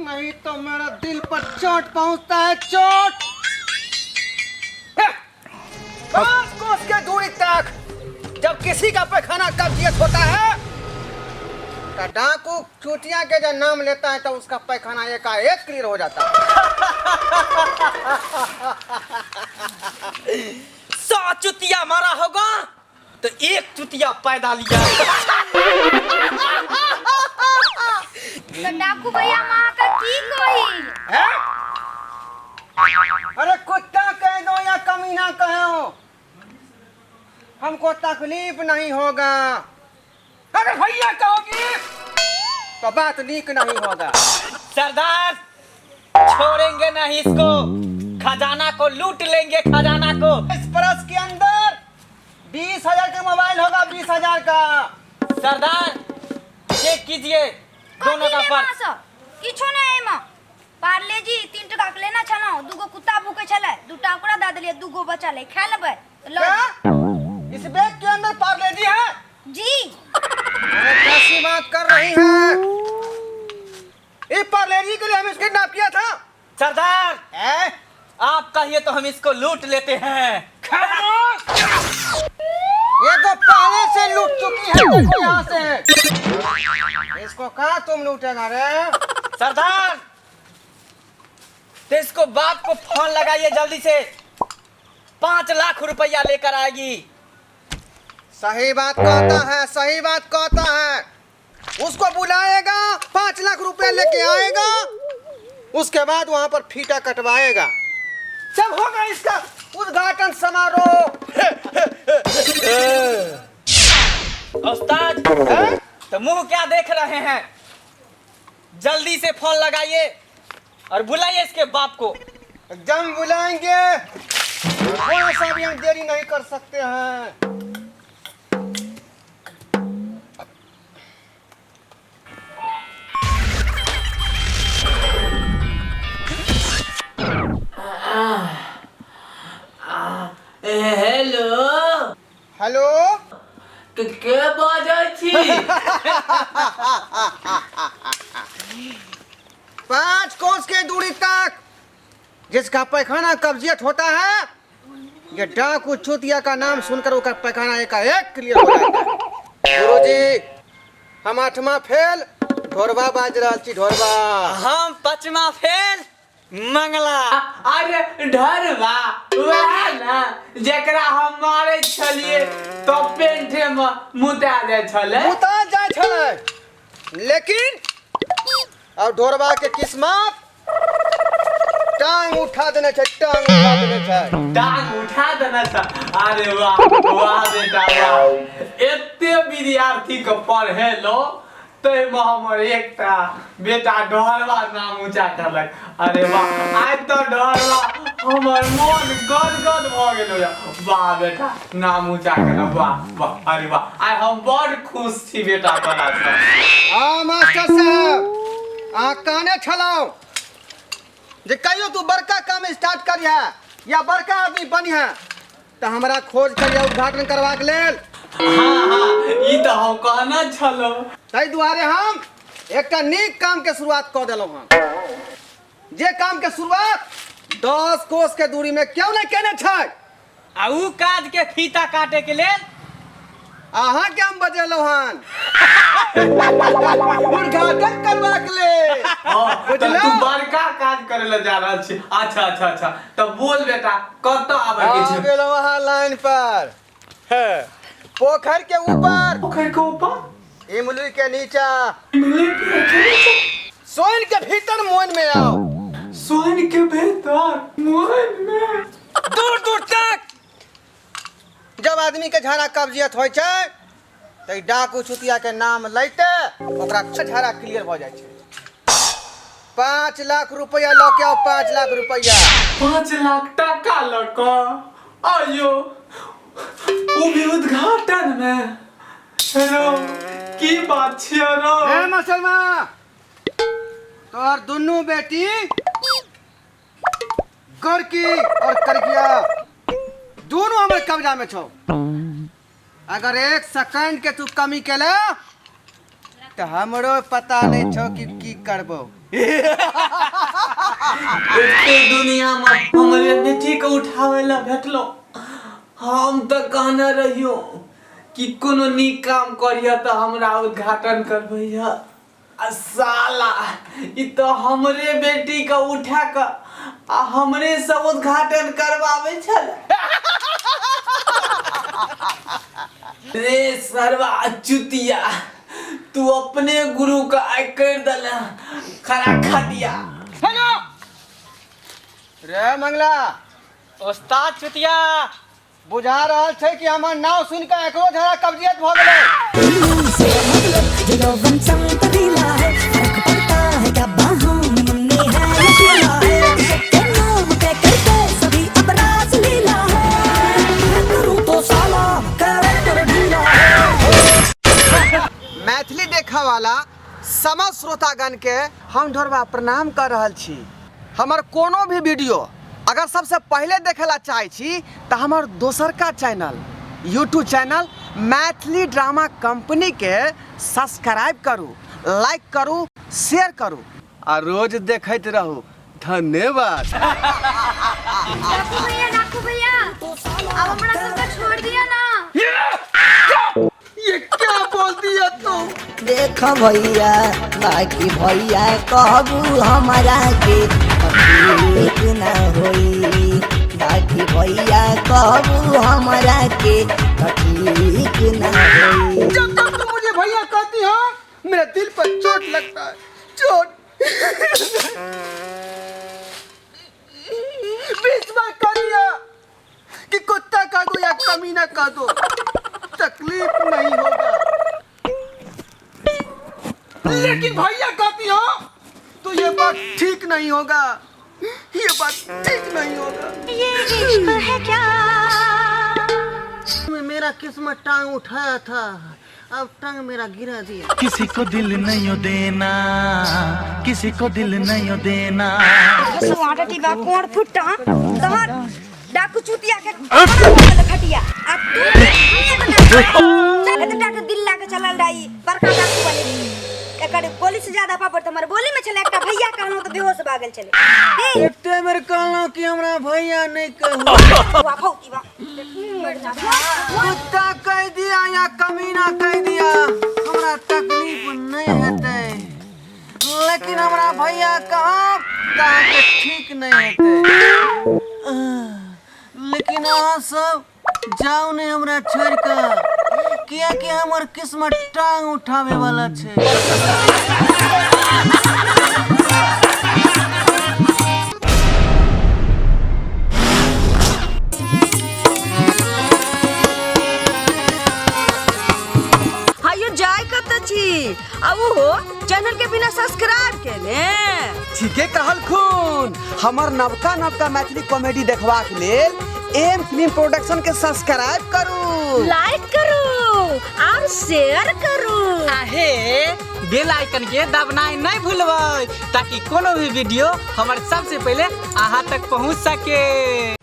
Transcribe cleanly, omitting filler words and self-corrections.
नहीं तो मेरा दिल पर चोट पहुंचता है, चोट। 5 कोस के दूरी तक जब किसी का पैखाना कब्जियत होता है तो डाकू चूतिया के जब नाम लेता है तो उसका पैखाना एकाएक क्लियर हो जाता है। 100 चुतिया मारा होगा तो एक चुतिया पैदा लिया। तो डाकू भैया हम अहाँके की कही? हैं? अरे कुत्ता कह दो या कमीना कहो, हमको तकलीफ नहीं होगा। अरे भैया कहोगी तो बात लीक नहीं होगा। सरदार, छोड़ेंगे नहीं इसको, खजाना को लूट लेंगे, खजाना को। इस परस के अंदर 20,000 का मोबाइल होगा, 20,000 का। सरदार, चेक कीजिए दोनों का कथी लेब पर्स। अहाँ सब? किछो नहि एहिमे। पार्ले जी 3 टका के लेने छलहुँ, दूगो कुत्ता भूकै छलै, दूटा ओकरा दऽ देलियै, दूगो बचल है, खा लेबै तऽ लऽ क्या जाउ। इस बैग के अंदर पार्ले जी है? जी। अरे कैसी बात कर रही है, ये पार्ले जी के लिए हम इसको किडनैप किया था। सरदार, ए? आप कहिए तो हम इसको लूट लेते हैं। ये तो पहले से लूट चुकी है, देखो यहाँ से इसको कहा तुम लूटेगा रे? सरदार, तो इसको बाप को फोन लगाइए जल्दी से, 5 लाख रुपया लेकर आएगी। सही बात कहता है, सही बात कहता है। उसको बुलाएगा, 5 लाख रुपया लेके आएगा, उसके बाद वहां पर फीटा कटवाएगा, सब होगा इसका उद्घाटन समारोह। उस्ताद, तो मुंह क्या देख रहे हैं? जल्दी से फोन लगाइए और बुलाइए इसके बाप को। एकदम बुलाएंगे, थोड़ा सा भी हम देरी नहीं कर सकते हैं। हेलो। हेलो। के बाजै छी? 5 कोस के दूरी तक जिसका पैखाना कब्जियत होता है, ये डाकू चूतिया का नाम सुनकर उसका पैखाना एकाएक क्लियर हो जाता है। गुरुजी, हम 8वां फेल ढोरबा बाज रहल छी, ढोरबा। हम 5वां फेल मंगला। अरे ढोरबा वएह ने जेकरा हम मारै छलियै तो पेंठे में मुता जाइ छलै। मुता जाइ छलै, लेकिन अब ढोरबा के किस्मत टांग उठा देने छै, टांग उठा देने छै। टांग उठा देने छै। अरे वाह वाह बेटा वाह, एते विद्यार्थी के पढ़ेलो ताहिमे हमर एकटा बेटा ढोरबा नाम ऊँचा करलक। अरे वाह, आइ तऽ ढोरबा हमर मोन गदगद भऽ गेल। वाह बेटा, नाम ऊँचा केलक, वाह वाह। अरे वाह, आइ हम बड़ खुश छी बेटा तोरासँ। हाँ मास्टर साहब, अहाँ कहने छलहुँ जे कहियो तू बड़का काम स्टार्ट करिहे या बड़का आदमी बनिहे तऽ हमरा खोज करिहे उद्घाटन करबाक लेल। हाँ हाँ, ई तऽ हम कहने छलहुँ। ताहि दुआरे हम एकटा नीक काम के शुरुआत कऽ देलहुँ हन, जे काम के शुरुआत 10 कोस के दूरी में क्यों नहीं केने छै। आ ऊ काज के फीता काटे के लेल अहाँ के हम बजेलहुँ हन उद्घाटन करबाक लेल। हाँ, तऽ बुझलहुँ? तू बड़का काज करे लए जा रहल छी। अच्छा अच्छा अच्छा, तऽ बोल बेटा, कतऽ आबे के आ छै? गेलहुँ अहाँ लाइन पर, पोखर के ऊपर। पोखर के ऊपर, इमली के नीचा, इमली के नीचा, सोन के भीतर मोन में आओ। सोन के भीतर मोन में। दूर दूर तक जब आदमी के झाड़ा कब्जियत होइ छै तऽ ई डाकू चुतिया के नाम लैते ओकरा झाड़ा क्लियर भऽ जाइ छै। 5 लाख रुपया लऽ के आओ, 5 लाख रुपया। 5 लाख टका लऽ कऽ आयो, उ भी उद्घाटन में? हेलो, की बात छियै रौ? हे मुसलमान, तोहर दुनू बेटी गोरकी और करगिया दोनों हमर कब्जा में छौ। अगर 1 सेकंड के तू कमी केले तो हमरो पता नहीं छौ कि की करबो। एते दुनिया में हमरे बेटी के उठावे ला भेटलो। हम तऽ कहने रहियो कि कोनो नीक काम करिह तऽ हमरा उद्घाटन करबैह। आ साला ई तऽ हमरे बेटी के उठा के आ हमरे से उद्घाटन करवावे छल। रे सरवा चुतिया, तू अपने गुरु के आइ कर दल खरा खटिया। हेलो रे मंगला। उस्ताद चुतिया, बुझा रहल छै कि हमर नाव सुनि कऽ एकरो झड़ा कब्जियत भऽ गेलै। मैथिली देखऽ वाला समस्त श्रोतागण के हम ढोरबा प्रणाम कर रहल छी। हमर कोनो भी वीडियो अगर सबसे पहले देखे ला चाहे छी तो हमर दोसरका channel YouTube channel Maithili drama company के सब्सक्राइब करू, लाइक करू, शेयर करू आ रोज देखैत रहू। धन्यवाद। डाकू भैया, डाकू भैया, अब हमरा सबके छोड़ दिया ना। ये क्या बोल दिया तुम? देख भैया, बाकी भैया कहबू हमारा के ठीक ना होई। बाकी भैया कहबू हमारा के ठीक ना होई। जब तक तुम मुझे भैया कहती हो मेरे दिल पर चोट लगता है, चोट। 20 बार कह दिया कि कुत्ता कह दो या कमीना कह दो, तकलीफ नहीं होगा, लेकिन भैया कहती हो तो ये बात ठीक नहीं होगा, ये बात ठीक नहीं होगा। ये इश्क है क्या? मेरा किस्मत टांग उठाया था, अब टांग मेरा गिरा दिया। किसी को दिल नहीं देना, किसी को दिल नहीं देना। सुआटा टीबा कोण फुट्टा तोहर डाकू चुतिया के खटिया आ तू एतटा के दिल लाके चलल रही बड़का डाकू बने। एकर गोली से ज्यादा पापड़ हमर बोली में छले। एकटा भैया कहलहुँ तऽ बेहोश भऽ गेल छले। एते बेर कहलहुँ कि हमरा भैया नहीं कहू। वाह भौती वाह। कुत्ता कह दिया या कमीना कह दिया हमरा तकलीफ नहीं हेतै, लेकिन हमरा भैया कहब तऽ ठीक नहीं हेतै। लेकिन अहाँ सब जाउ नहीं हमरा छोड़ के, कियाकि हमर किस्मत टांग उठावे वाला छै। हायो जाय कत छी आ उहो चैनल के बिना सब्सक्राइब केने। ठीके कहल खून, हमर नवका नवका मैथिली कॉमेडी देखबाक लेल एम फिल्म प्रोडक्शन के सब्सक्राइब करू, लाइक करू और शेयर करू। आहे बेल आइकन के दबनाइ नहीं भूलबै ताकि कोनो भी वीडियो हमर सबसे पहले अहाँ तक पहुँच सके।